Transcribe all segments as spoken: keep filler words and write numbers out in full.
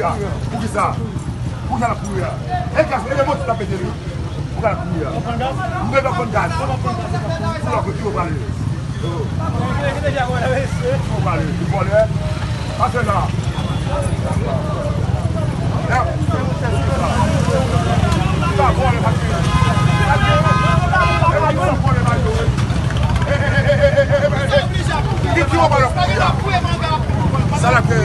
Poukisa? Poukisa l ap kouri a? E gaz, e de moto t ap pete li. Poukisa l ap kouri a? M gen dwa pran gaz. Pou l ap kouri, ki yo pale? Yo. Yo pale, yo vòlè. Pase la. Yap. Sa vòlè, pase. E pa nou sa vòlè, pa yo. E, e, e, e, e, e, e, e, e. Ki, ki yo pale kouri a? Sa l ap fè?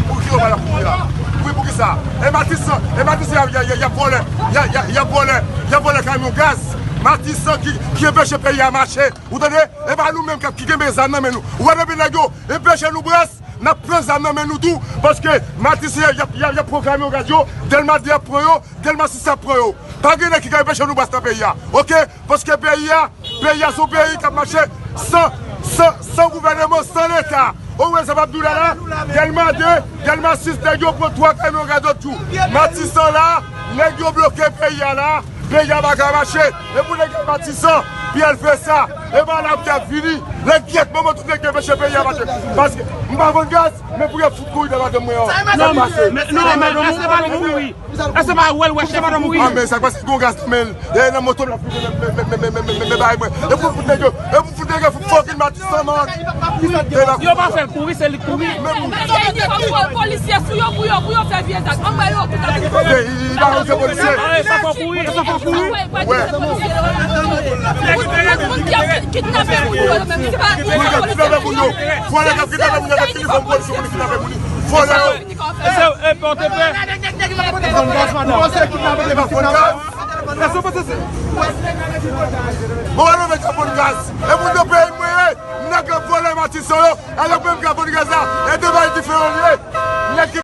Pou ki yo pale kouri a? Wi, poukisa? E Matisan, e Matisan y ap, y ap, y ap, y ap vòlè, y ap, y ap, y ap vòlè, y ap vòlè kamyon gaz. Matisan ki, ki anpeche peyi a mache. Ou tande? E pa nou menm k ap, ki genbe zam nan men nou. Ou wè depi nèg yo anpeche nou bras, n ap pran zam nan men nou tou. Paske Matisan y ap, y ap, y ap pran kamyon gaz yo, Dèlma de ap pran yo, Dèlma sis ap pran yo. Pa gen nèg ki ka anpeche nou bras nan peyi a. Oke? Paske peyi a, peyi a se yon peyi k ap mache san, san, san gouvèneman, san Leta. Ou wè sa m ap di w la la? Dèlma de, Dèlma sis, nèg yo pran twa kamyon gaz lòt jou. Matisan la, nèg yo bloke peyi a la, peyi a pa ka mache. E pou nèg yo Matisan, Pyèl fè sa, e pa la pou y ap vini. Lè gyèt manman tout nèg yo anpeche peyi a mache. Paske m pa vann gaz, men pou yo fout kouri nan madanm mwen an. Sa k pase? Non, men, non, men, se pa nou kouri. Èske pa wè l wè chèf kouri? Ah, men sa k pase, gon gaz nan men l. E nan moto l ap vini, men, men, men, men, men, men, men, bagay mwen. E pou fout nèg yo, e pou fout nèg yo, fout fucking Matisan, man. Yo pa fè l kouri, se li k kouri. Men pou dènye fwa pou polisye sou yo, pou yo, pou yo fè vye zak. Anmwey yo, tout ap vin. Men, i, i, i pa konn se polisye. Ah, e sa fò kouri, e sa fò kouri. Wè. Moun ki ap kidnape moun yo, yo menm, se pa moun k ap kidnape moun yo. Vòlè k ap kidnape moun yo, avèk telefòn polis yo, moun ki kidnape moun yo. Vòlè yo. E se, e pa w te pè. Ou panse kidnapè te pa fon gaz? Èske w panse se... Bon, wè nou met fon gaz. E pou nou peyi mwen ye, nèg k ap vòlè Matisan yo, e yo menm k ap fon gaz la, e de bagay diferan li ye. Nèg ki